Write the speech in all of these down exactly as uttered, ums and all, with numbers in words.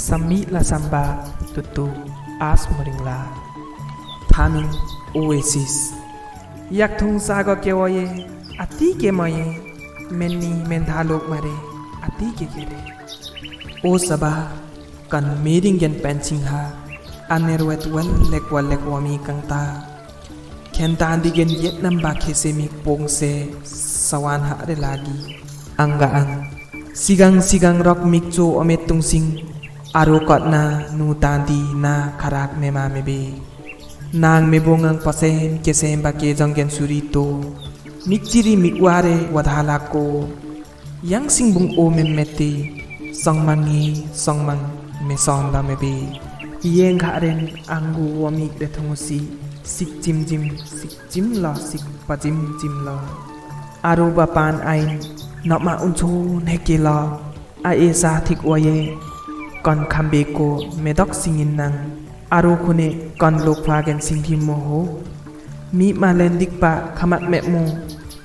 Sami la samba tutu as muringla. Thamin oasis. Yakthung sago kewoye, ati kemaye, menni menthalok mare, ati kekere. O saba, kan mering gen pensing ha, anerwet wal lek wal lek wami kangta. Khen tandi gen yet namba khese mik pong se sawan ha re lagi. Angga ang. Sigang sigang rok mik cho omet tung sing. Aro kot na nu tandi na kharak mema mebe. Nang mebong ang pasem kesem ba kejong gen suri to. Mik chiri mik ware wadhala ko. Yang singbung o memmete, songmang ngi, songmang meson la mebe. Iyeng kha ren anggu wamik de thungusi, sik jim jim, sik jim la, sik pa jim jim la. Aru ba pan ain, nokma unsu neke la. A esa thik waye, kon khambe ko medok singin nang. Aru kune kon lok phagen singthim mo ho. Mi ma len dik pa khamat met mo,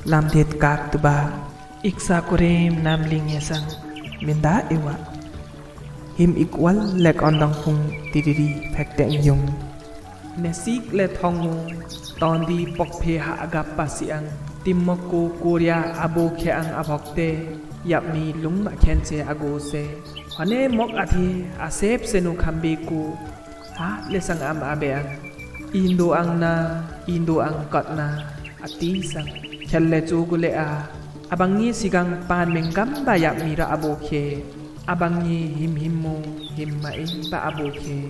lam det kak tuba. Iksa kurim nam ling yesang minda ewa. Him ikwal lek ondong pung tiriri pekte yung. Nesik le thongu tondi pokphe ha agap pasiang. Timmok ko Korea abo kheang abokte. Yap mi lung ma khense agose. Hone mok athi asep senu khambe ko. Ha, le sang am abe ang. Indo ang na, indo ang kot na, ati sang. Khelle chugule a. Abangi sigang pan menggam ba yap mira abokhe. Abangi him him mu, him mai ba abokhe.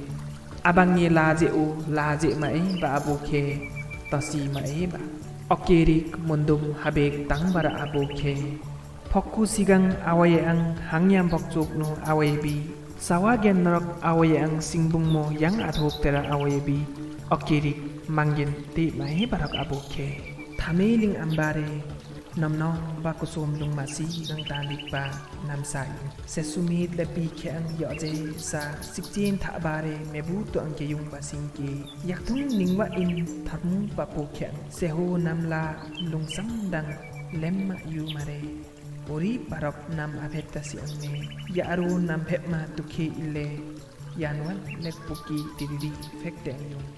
Abangi laje u, laje mai ba abokhe. Tasi mai ba. Okirik mundum habek tang bara abokhe. Phokku sigang awaye ang hangyam phokchuk nu awaye bi. Sawa gen rok awaye ang singbung mo yang athok tera awaye bi. Okirik manggen te mai barok abokhe. Thameling ambare. Namnong ba kusum lung masi gang tandik ba namsai. Sesumit le bi khe ang yoje sa sikchin tha bare mebu tu ang keyung ba singke. Yaktung ningwa in tharmu ba pu khe ang. Sehu namla lungsam dang lemma yu mare. Uri parok nam aphet tasi angne, ya aru nam phet ma tukhe ile, yanwan lek puki tiriri fekte anyung.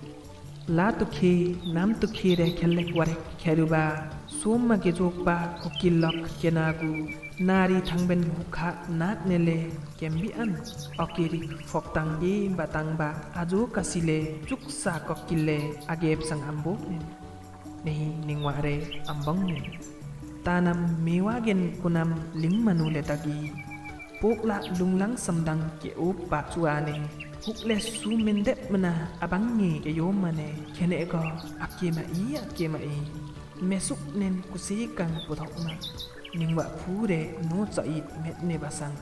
La tukhe, nam tukhe re khelek warek kheruba, sum ma gejok ba kukil lok kenagu, nari thangben hukha nak nele, kembi an, okirik foktang ge batang ba, ajo kasile, chuksa kokile, agep sang ambok nen. Nehi ningwa re ambang nen. Tanam mewa gen kunam ling manu le tagi. Pokla lunglang samdang ke up pa chuane. Hukle su mendep mana abang nge ke yom mane. Kene ko ake ma i, ake ma i. Mesuk nen kusi kang puthok ma. Ningwa phure no chait met ne basang.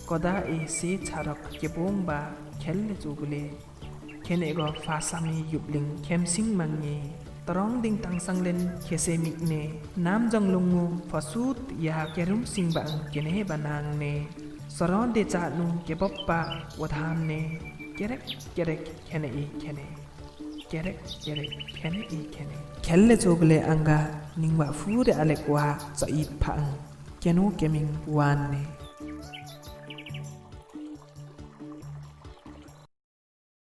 Koda e se charok ke bong ba khel le chugule. Kene go fasami yupling kemsing mangi. Torong ding tangsang len kese mikne. Nam jong lungu fasut ya kerum sing bang kene banang ne. Soron de cha nu kebop pa wadham ne. Kerek kerek kene i kene. Kerek kerek kene i kene. Khelle chogle anga ningwa fure alek wa sa it pang. Kenu keming wan ne.